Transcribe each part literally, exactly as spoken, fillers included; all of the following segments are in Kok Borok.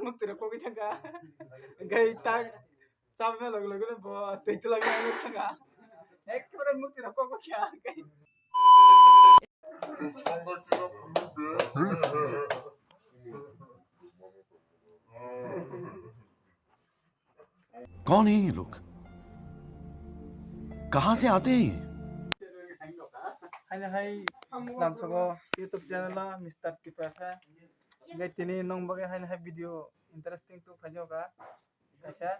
Mukti rok kogwi thangkha. Hwnkhe tak chabwi logi logi bo twi twlangwi thangkha. Ekkebare mukti rok kogwi kha. कौन है ये लोग? कहाँ से आते हैं ये? Haino hai lamsogo YouTube channel o Mister Tiprasa. Hwnkhe tini nong bagwi haino hai video interesting to phaijago kha. Kaisa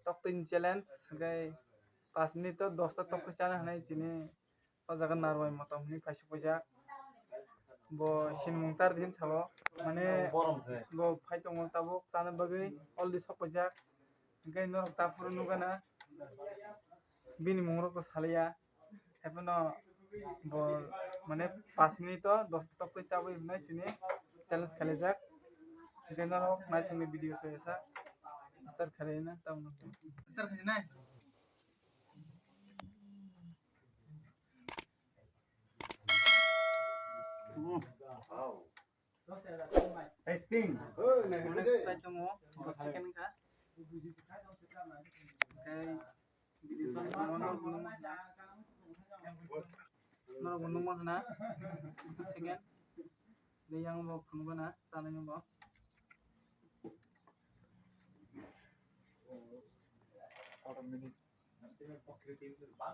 toktwini challenge, hwnkhe paanch minute o dosta toktwi chana hwnwi tini o jaga narwai motom hwnwi kaisa puijak. Bo sinimung tar din sabo, mane bo phai tongo tabuk chana bagwi already sok paijak. Hwnkhe norok chaphuru nukgana bini mungrok to salaiya. Haiphano bo mane paanch minute o dosta toktwi chabwi hwnwi tini challenge khailaijak. Hwnkhe norok naitongni video se esa start khaina tamno. Start khainai. Testing. Onek chai tongo, dos second kha. Tei video song tongo, norok bo nukma khna. Norok bo nukma khna. Bwswk second. Tei yang bo phunukgana, chanai no bo.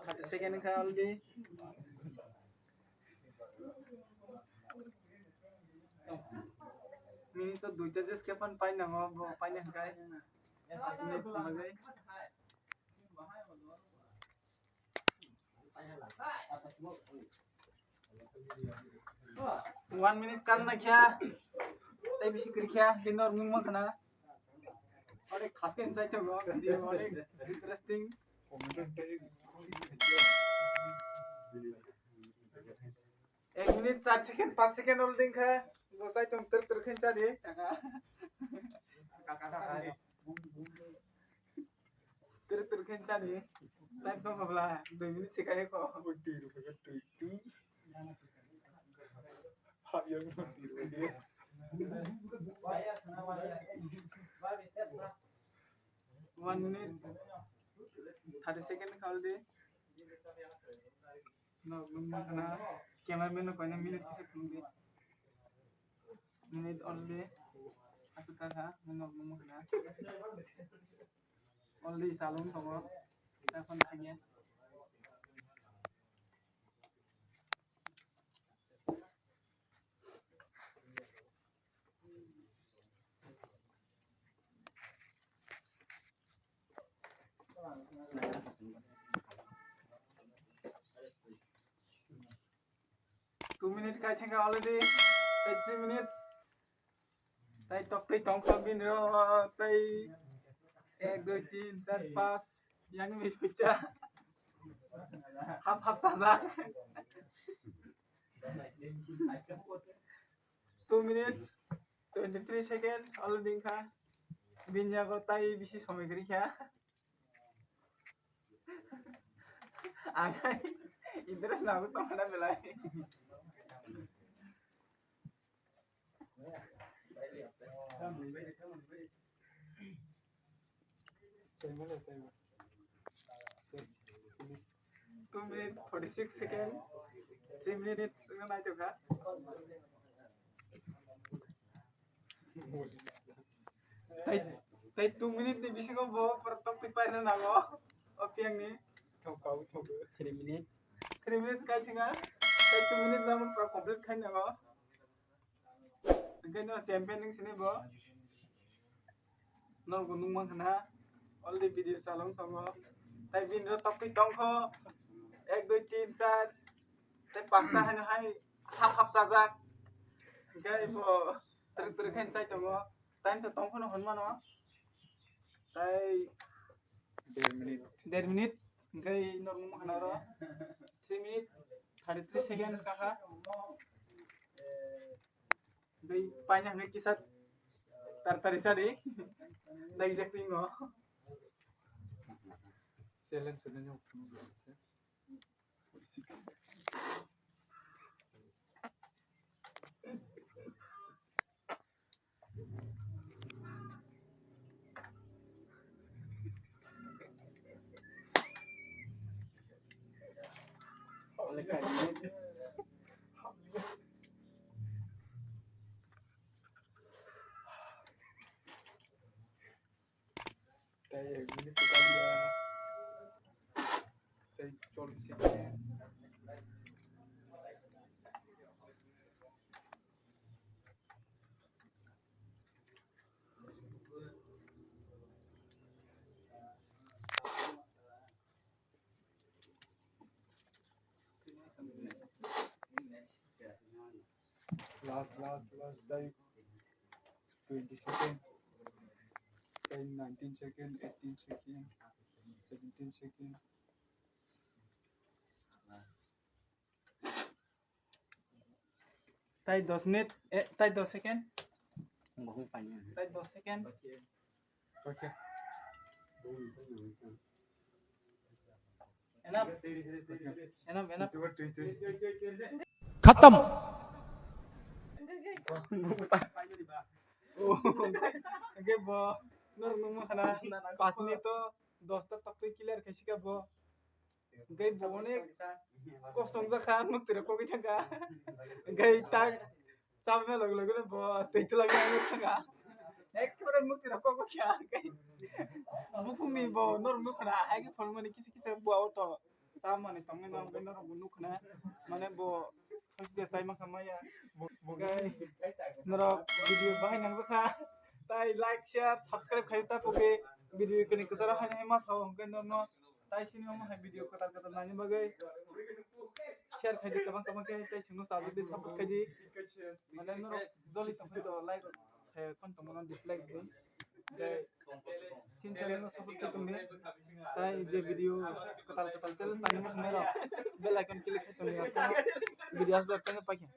Thirty second wngkha already. Minute to duita jes khe phan painango, bo paina hwnkhe. Paanch minute bagwi. One minute kan na kya? Tei bisi kiri kya? Hinor mung ma khana. Ore khas ke inside to go. Dia ore interesting. Ek minute char second, paanch second ol ding kha. Bo sai tong ter ter khen cha di. Ter ter khen cha di. Time to habla. Dui minute se kai ko. One minute thirty second kha already. No, no, no, no. Cameraman no koina minute kisa phunukdi. Minute already. Aswk kha kha, no, no, no, no. Already salon tongo. Taphon thangya. Two minute kai thangkha already. Tei three minutes. Tei tok tei tong kho bini ro tei ek, dui, tin, char, paanch. Yang ni soita. Hap hap sajak. Two minute twenty three second already wngkha. Bini yago tai bisi somoi kwrwi kha. Ang interest nangwi tongkha na belai. Two minute forty six second, three minutes wngna naitokha. Tai, tai two minute ni bisingo bo pura tok twi paina nango. O piyang ni. Three minute. Three minutes kai thinga. Tai two minute namo pura complete khai nango. Hingke no champion wng sini bo. Norok bo nukmang khna. Already video chalong tongo. Tai bini ro tokwi tongkho. Ek, dui, tin, char. Tai pasta haino hai hap hap chajak. Hingke bo twrwk twrwk khe chai tongo. Time to tongkho no hwnmano. Tai der minute. Der minute. Hingke norok nukmang khna ro. Three minute thirty three second kakha. Dei paina hwnwi kisa tartari sadi. Dai jak tingo. Challenge swnwi nw. Forty six. Ek minute to kaliya. Tei chol second. Last, last, last time. Twenty second. Time nineteen second, eighteen second, seventeen second. Tai dos minute, eh, tai dos second. Nggak, nggak, panjang. Tai dos second. Okay. Enough. Enough, enough. Khatam. Oke, bo. Norok nungma khana. Pas minute to dos ta tak clear khai sika bo. Hingke bo onek kosto wngjakha, ang nuk twi rok kogwi thangkha. Hingke tak chabna loge loge no bo twi twlangwi ang nuk thangkha. Ekkebare nuk twi rok kogwi kha, hingke buphungni bo norok nuk khna, hai khe phone mani kisa kisa bo auto chamani tongwi no, hingke norok bo nuk khna, mane bo sosi de chai mankha maya. Hingke norok video bahai nangjakha, tai like, share, subscribe khai ta poke video kani kwcharo hai ma sao hingke norno. Tai sini omo hai video kwtal kwtal naini bagwi share khaidi, kwbang kwbang khe tai sini chajak di, support khaidi. Mane norok joli tongkhe to like rok khe, kon tongmano dislike di. Tai sini channel no support khe tongdi. Tai je video kwtal kwtal challenge naini muchungnairok bell icon click khe tongdi, aswk video aswk khe paikhe.